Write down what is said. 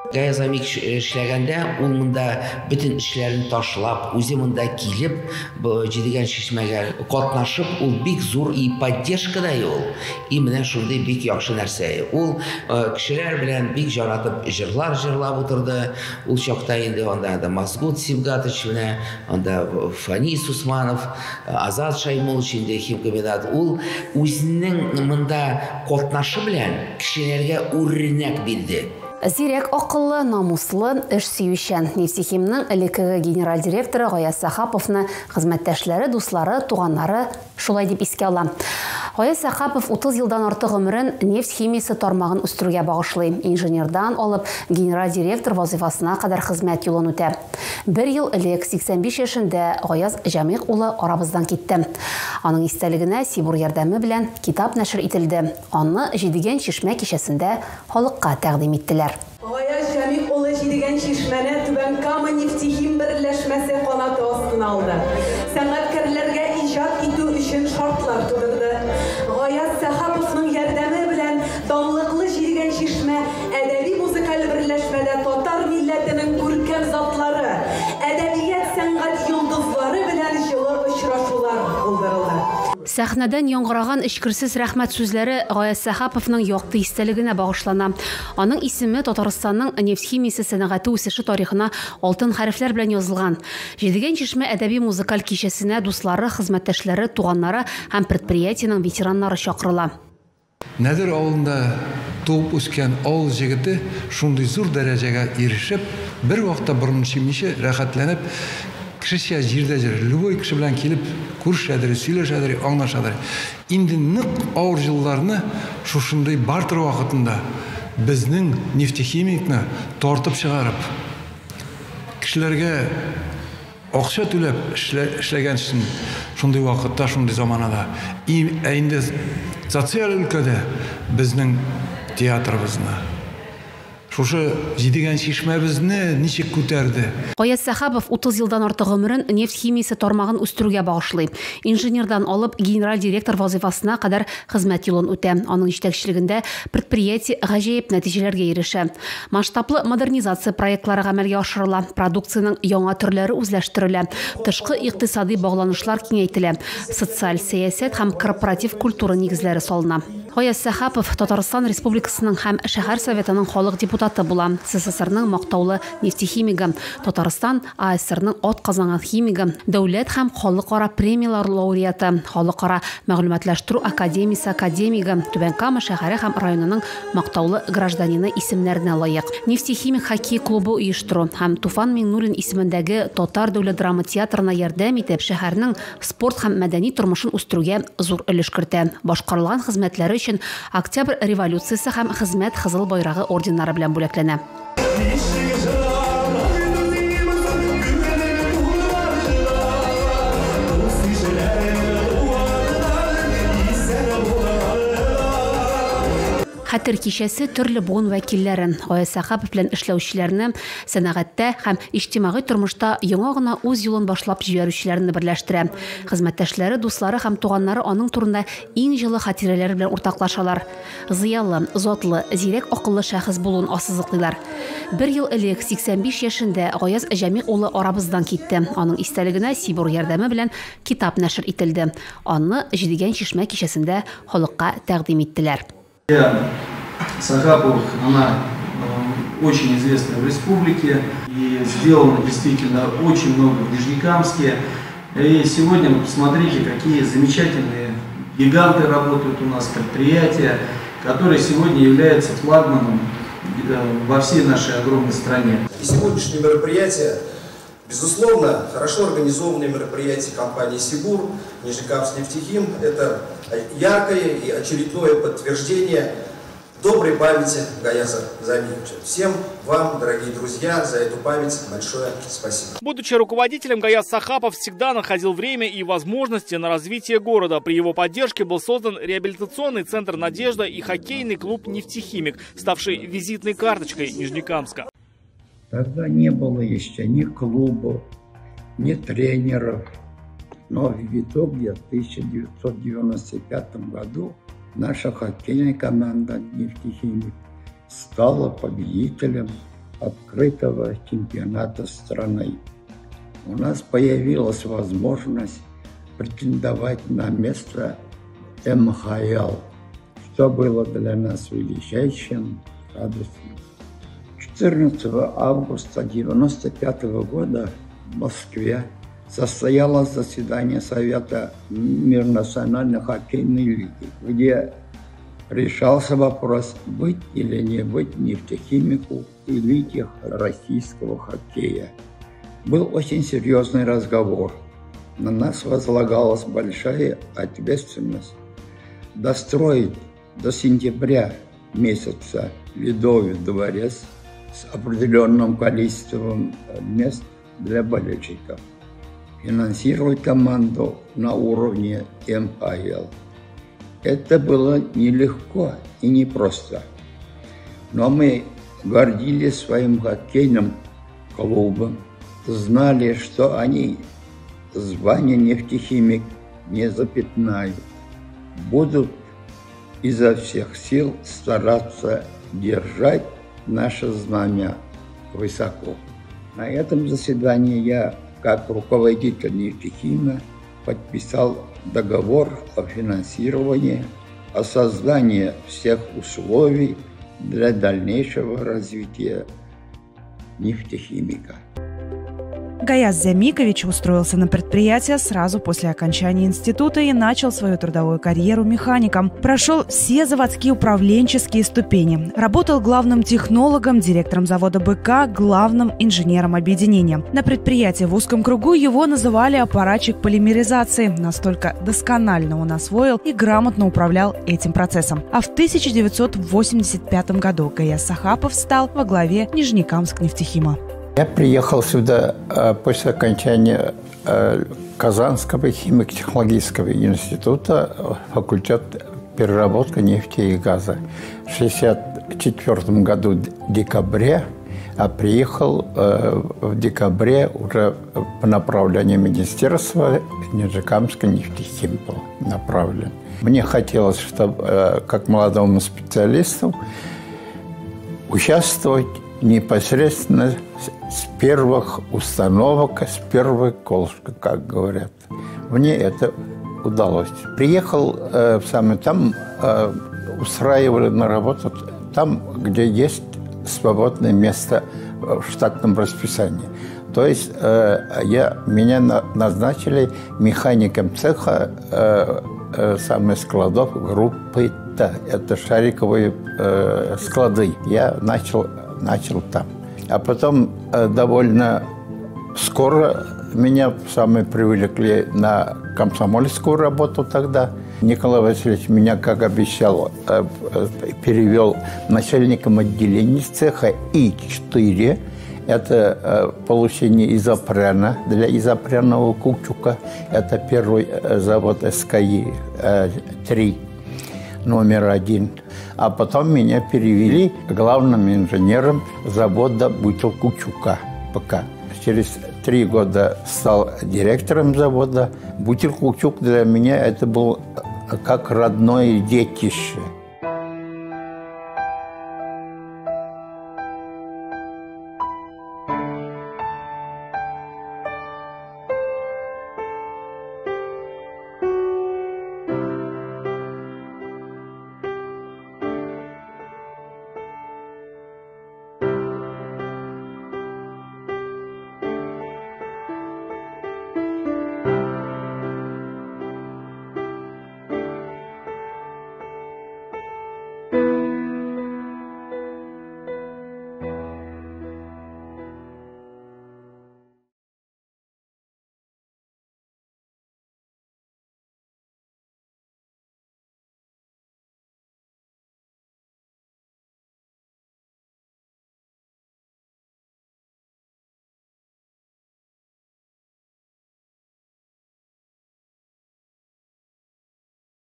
Гаяз Замикович эшләгәндә, ул монда бөтен эшләрен ташлап, үзе монда килеп, Җидегән чишмәгә катнашып, ул бик зур и поддержка да ул, и менә шундый бик яхшы нәрсә. Ул кешеләр белән бик җаратып җырлар җырлап утырды. Ул чакта инде анда да Масгут Сибгатович менә, анда Фанис Усманов, Азат Шаймулович инде химкомбинат. Ул үзенең монда катнашы белән кешеләргә үрнәк бирде. Зирәк акыллы, намуслы, эш сөючән. Нефтехимның элеккеге генераль директоры Гаяз Сәхаповны хезмәттәшләре, дуслары, туганнары шулай дип искә ала. Гаяз Сәхапов 30 елдан артык гомерен нефть химиясе тармагын үстерүгә багышлый. Инженердан алып генераль директор вазифасына кадәр хезмәт юлын үтә. Бер ел элек 85 яшендә Гаяз Җәмигъ улы арабыздан китте. Аның истәлегенә Сибур ярдәме белән китап нәшер ителде. Аны Җидегән чишмә кичәсендә халыкка тәкъдим иттеләр. Гаяз Җәмигъ улы Җидегән чишмәне Түбән Кама нефтехим берләшмәсе канаты астына алды. Сәнгатькәрләргә иҗат итү өчен шартлар тудырды. Гаяз Сәхаповның ярдәме белән данлыклы Җидегән чишмә әдәби-музыкаль берләшмәдә татар милләтенең күркәм затлары, әдәбият сәнгать йолдызлары белән җылы очрашулар булдырылды. Сәхнәдән яңгыраган эчкерсез рәхмәт сүзләре Гаяз Сәхаповның якты истәлегенә багышлана. Аның исеме Татарстанның нефть химиясе сәнәгате үсеше тарихына алтын хәрефләр белән язылган. Җидегән чишмә әдәби-музыкаль кичәсенә дуслары, хезмәттәшләре, туганнары һәм предприятиенең ветераннары чакырыла. Нәдер авылында туып үскән авыл җегете шундый зур дәрәҗәгә ирешеп, бер вакытта борынын чөймичә, рәхәтләнеп, кешечә җирдә йөри. Любой кеше белән килеп күрешәдер, сөйләшәдер, аңлашадыр. Инде нык авыр елларны шушындый бартер вакытында безнең нефтехимикны тартып чыгарып, кешеләргә акча түләп эшләгән өчен шундый вакытта, шундый заманада. Ә инде социаль өлкәдә безнең театрыбызны, шушы Җидегән чишмәбезне ничек күтәрде. Гаяз Сәхабов 30 елдан артык гомерен нефть химиясе тармагын үстерүгә багышлый. Инженердан алып генераль директор вазифасына кадәр хезмәт юлын үтә. Аның җитәкчелегендә предприятие гаҗәеп нәтиҗәләргә ирешә. Масштаблы модернизация проектлары гамәлгә ашырыла, продукциянең яңа төрләре үзләштерелә, тышкы икътисади багланышлар киңәйтелә, социаль сәясәт һәм корпоратив культура нигезләре салына. Гаяз Сәхапов Татарстан Республикасының һәм шәһәр советының халык депутаты була. СССРның мактаулы нефтехимигы, Татарстан АССРның ат казанган химигы, дәүләт һәм халыкара премиялар лауреаты, халыкара мәгълүматлаштыру академиясе академигы, Түбән Кама шәһәре һәм районының мактаулы гражданины исемнәренә лаек. Нефтехимик хоккей клубы оештыру һәм Туфан Миңнуллин исемендәге Татар дәүләт драма театрына ярдәм итеп, шәһәрнең спорт һәм мәдәни тормышын үстерүгә зур өлеш кертә. Башкарылган хезмәтләре өчен Октябрь революциясе һәм Хезмәт Кызыл байрагы орденнары белән бүләкләнә. Хәтер кичәсе төрле буын вәкилләрен, Гаяз Сәхапов белән эшләүчеләрне, сәнәгатьтә һәм иҗтимагый тормышта яңа гына үз юлын башлап җибәрүчеләрне берләштерә. Хезмәттәшләре, дуслары һәм туганнары аның турында иң җылы хатирәләре белән уртаклашалар. Зыялы, затлы, зирәк акыллы шәхес булуын ассызыклыйлар. Бер ел элек 85 яшендә Гаяз Җәмигъ улы арабыздан китте. Аның истәлегенә Сибур ярдәме белән китап нәшер ителде. Аны Җидегән чишмә кичәсендә халыкка тәкъдим иттеләр. Сахаповых, она очень известна в республике и сделано действительно очень много в Нижнекамске. И сегодня вы посмотрите, какие замечательные гиганты работают у нас, предприятия, которые сегодня являются флагманом во всей нашей огромной стране. И сегодняшнее мероприятие, безусловно, хорошо организованное мероприятие компании «Сибур», «Нижнекамскнефтехим» – это яркое и очередное подтверждение доброй памяти Гаяза Замиковича. Всем вам, дорогие друзья, за эту память большое спасибо. Будучи руководителем, Гаяз Сахапов всегда находил время и возможности на развитие города. При его поддержке был создан реабилитационный центр «Надежда» и хоккейный клуб «Нефтехимик», ставший визитной карточкой Нижнекамска. Тогда не было еще ни клубов, ни тренеров. Но в итоге в 1995 году наша хоккейная команда «Нефтехимик» стала победителем открытого чемпионата страны. У нас появилась возможность претендовать на место МХЛ, что было для нас величайшим радостью. 14 августа 1995 года в Москве состоялось заседание Совета Межнациональной хоккейной лиги, где решался вопрос, быть или не быть нефтехимику элите российского хоккея. Был очень серьезный разговор. На нас возлагалась большая ответственность достроить до сентября месяца Ледовый дворец с определенным количеством мест для болельщиков, финансировать команду на уровне МХЛ. Это было нелегко и непросто, но мы гордились своим хоккейным клубом, знали, что они звание нефтехимик не запятнают, будут изо всех сил стараться держать наше знамя высоко. На этом заседании я, как руководитель нефтехима, подписал договор о финансировании, о создании всех условий для дальнейшего развития нефтехимика. Гаяз Зямикович устроился на предприятие сразу после окончания института и начал свою трудовую карьеру механиком. Прошел все заводские управленческие ступени. Работал главным технологом, директором завода БК, главным инженером объединения. На предприятии в узком кругу его называли аппаратчик полимеризации. Настолько досконально он освоил и грамотно управлял этим процессом. А в 1985 году Гаяз Сахапов стал во главе Нижнекамскнефтехима. Я приехал сюда после окончания Казанского химико-технологического института, факультет переработки нефти и газа. В 1964 году в декабре, а приехал в декабре уже по направлению министерства Нижнекамский нефтехим был направлен. Мне хотелось, чтобы, как молодому специалисту, участвовать непосредственно с первых установок, с первой колышка, как говорят. Мне это удалось. Приехал в самый там, устраивали на работу там, где есть свободное место в штатном расписании. То есть меня назначили механиком цеха самых складов группы Т. Это шариковые склады. Я начал там. А потом довольно скоро меня самые привлекли на комсомольскую работу тогда. Николай Васильевич меня, как обещал, перевел начальником отделения цеха И4. Это получение изопрена для изопренового каучука. Это первый завод СКИ-3, номер 1. А потом меня перевели главным инженером завода бутилкаучука ПК. Через 3 года стал директором завода. Бутилкаучук для меня это был как родное детище.